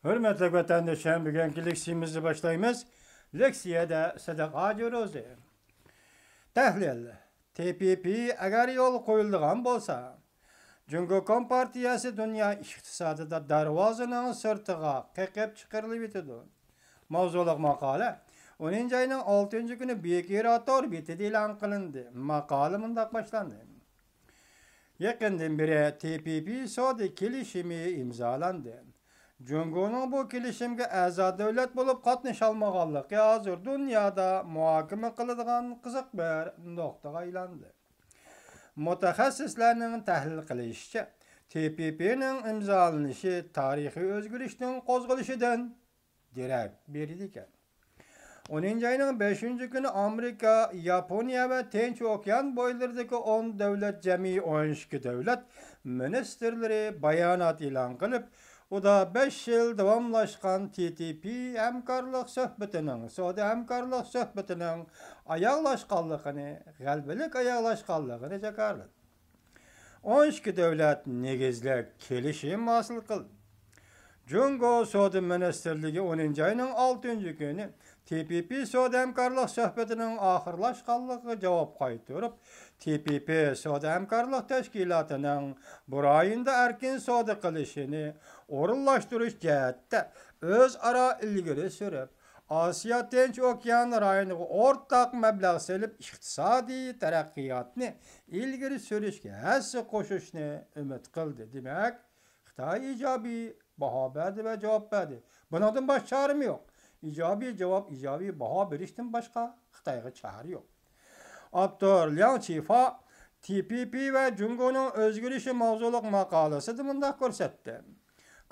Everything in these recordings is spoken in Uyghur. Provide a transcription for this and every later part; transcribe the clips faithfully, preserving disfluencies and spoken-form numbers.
ھۆرمەتلىك ۋەتەندىشىم، بۈگۈنكى لېكسىيىمىزنى باشلايمىز. لېكسىيەدە سىدىق ھاجى روزى. تەھلىل. تې پې پې ئەگەر يولغا قويۇلىدىغان بولسا، جۇڭگو كومپارتىيەسى دۇنيا ئىقتىسادىدا دەرۋازىنىڭ سىرتىغا قېقىپ چىقىرىلىۋېتىدۇ. ماۋزۇلۇق ماقالە ئونىنچى ئاينىڭ ئالتىنچى كۈنى بېكىرا تور بېتىدە ئېلان قىلىندى. ماقالە مۇنداق باشلاندى. يېقىندىن بېرى تې پې پې سودا كېلىشىمى ئىمزالاندى. جۇڭگونىڭ بۇ كېلىشىمگە ئەزا دۆلەت بولۇپ قاتنىشالمىغانلىقى ھازىر دۇنيادا مۇھاكىمە قىلىدىغان قىزىق بىر نۇقتىغا ئايلاندى. مۇتەخەسسىسلەرنىڭ تەھلىل قىلىشىچە، تې پې پېنىڭ ئىمزالىنىشى تارىخىي ئۆزگىرىشنىڭ قوزغىلىشىدىن دېرەك بېرىدىكەن. ئونىنچى ئاينىڭ بەشىنچى كۈنى ئامېرىكا، ياپونىيە ۋە تىنچ ئوكيان بويلىرىدىكى ئون دۆلەت، جەمئىي ئون ئىككى دۆلەت مىنىستىرلىرى بايانات ئېلان قىلىپ، ئۇدا بەش يىل داۋاملاشقان تې تې پې ھەمكارلىق سۆھبىتىنىڭ، سودا ھەمكارلىق سۆھبىتىنىڭ ئاياغلاشقانلىقىنى، غەلىبىلىك ئاياغلاشقانلىقىنى جاكارلىدى. ئون ئىككى دۆلەت نېگىزلىك كېلىشىم ھاسىل قىلدى. جۇڭگو سودا مىنىستىرلىكى ئونىنچى ئاينىڭ ئالتىنچى كۈنى تې پې پې سودا ھەمكارلىق سۆھبىتىنىڭ ئاخىرلاشقانلىقىغا جاۋاب قايتۇرۇپ، تې پې پې سودا ھەمكارلىق تەشكىلاتىنىڭ بۇ رايوندا ئەركىن سودا قىلىشىنى ئورۇنلاشتۇرۇش جەھەتتە ئۆزئارا ئىلگىرى سۈرۈپ، ئاسىيا تىنچ ئوكيان رايونىغا ئورتاق مەبلەغ سېلىپ، ئىقتىسادىي تەرەققىياتنى ئىلگىرى سۈرۈشكە ھەسسە قوشۇشنى ئۈمىد قىلدى. دېمەك، خىتاي ئىجابىي باھا بەردى ۋە جاۋاب بەردى. بۇنىڭدىن باشقا چارىمۇ يوق. ئىجابىي جاۋاب، ئىجابىي باھا بېرىشتىن باشقا خىتايغا چارە يوق. ئاپتور لياڭ چىفا تې پې پې ۋە جۇڭگونىڭ ئۆزگىرىشى ماۋزۇلۇق ماقالىسىدە مۇنداق كۆرسەتتى.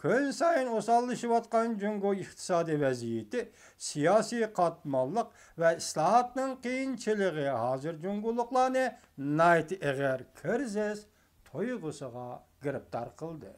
كۈنسايىن ئوساللىشىۋاتقان جۇڭگو ئىقتىسادىي ۋەزىيىتى، سىياسىي قاتماللىق ۋە ئىسلاھاتنىڭ قىيىنچىلىقى ھازىر جۇڭگولۇقلارنى ناھايىتى ئېغىر كىرىزىس تۇيغۇسىغا گىرىپتار قىلدى.